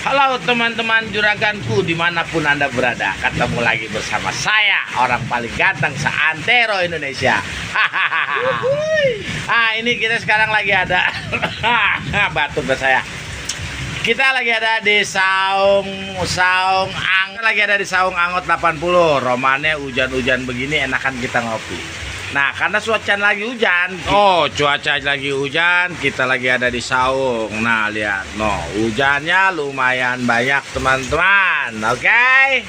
Halo teman-teman juraganku dimanapun Anda berada. Ketemu lagi bersama saya, orang paling ganteng seantero Indonesia. Ini kita sekarang lagi ada batuk ke saya. Kita lagi ada di Saung Angot 80. Romannya hujan-hujan begini enakan kita ngopi. Nah, karena cuaca lagi hujan. Cuaca lagi hujan, kita lagi ada di saung. Nah, lihat. Hujannya lumayan banyak, teman-teman. Oke?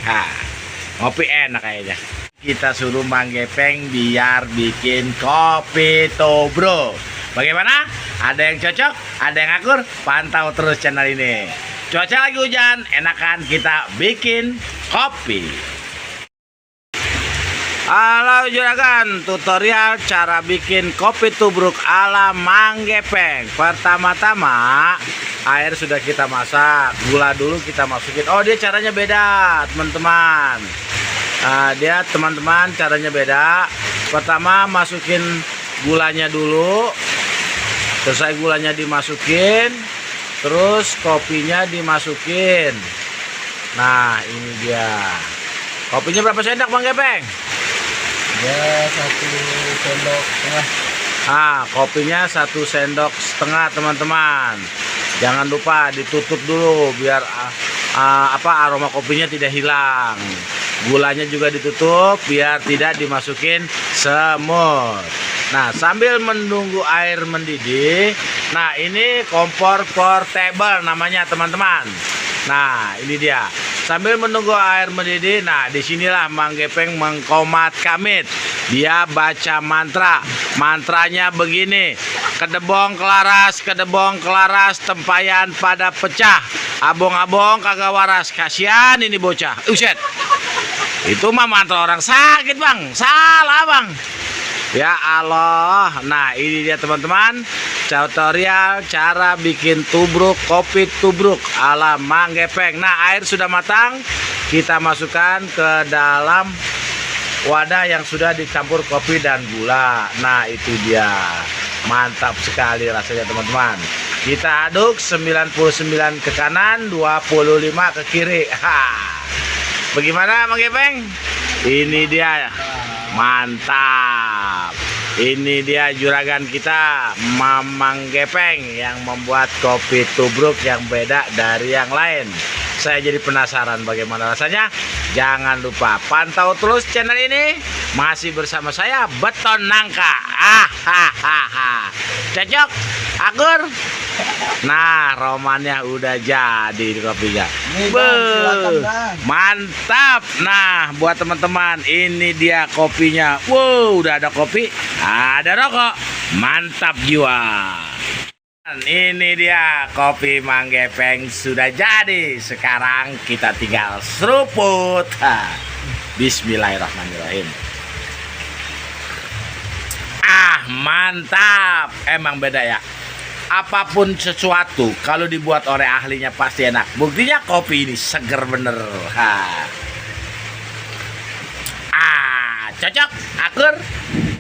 Ngopi enak kayaknya. Kita suruh Mang Gepeng biar bikin kopi tubruk. Bagaimana? Ada yang cocok? Ada yang akur? Pantau terus channel ini. Cuaca lagi hujan, enakan kita bikin kopi. Halo juragan, tutorial cara bikin kopi tubruk ala Mang Gepeng. Pertama-tama air sudah kita masak, gula dulu kita masukin. Dia caranya beda teman-teman. Teman-teman caranya beda. Pertama masukin gulanya dulu, selesai gulanya dimasukin, terus kopinya dimasukin. Nah ini dia. Kopinya berapa sendok Mang Gepeng? Ya 1 sendok setengah. Kopinya 1 sendok setengah teman-teman. Jangan lupa ditutup dulu biar aroma kopinya tidak hilang. Gulanya juga ditutup biar tidak dimasukin semut. Nah, sambil menunggu air mendidih. Nah, ini kompor portable namanya teman-teman. Nah, ini dia. Sambil menunggu air mendidih, nah disinilah Mang Gepeng mengkomat kamit. Dia baca mantra. Mantranya begini: kedebong kelaras, tempayan pada pecah. Abong-abong kagak waras, kasihan ini bocah. Uset. Itu mah mantra orang sakit, Bang. Salah, Bang. Ya Allah. Nah ini dia teman-teman, tutorial cara bikin tubruk, kopi tubruk ala Mang Gepeng. Nah air sudah matang, kita masukkan ke dalam wadah yang sudah dicampur kopi dan gula. Nah itu dia, mantap sekali rasanya teman-teman. Kita aduk 99 ke kanan, 25 ke kiri. Bagaimana Mang Gepeng? Ini dia, mantap. Ini dia juragan kita, Mang Gepeng, yang membuat kopi tubruk yang beda dari yang lain. Saya jadi penasaran bagaimana rasanya. Jangan lupa pantau terus channel ini. Masih bersama saya, Beton Nangka. Cocok? Akur? Nah, romannya udah jadi kopinya. Mantap. Nah, buat teman-teman, ini dia kopinya. Wow, udah ada kopi, ada rokok. Mantap jiwa. Ini dia kopi Mang Gepeng sudah jadi. Sekarang kita tinggal seruput. Bismillahirrahmanirrahim. Mantap. Emang beda ya. Apapun sesuatu kalau dibuat oleh ahlinya pasti enak. Buktinya kopi ini seger bener. Cocok? Akur?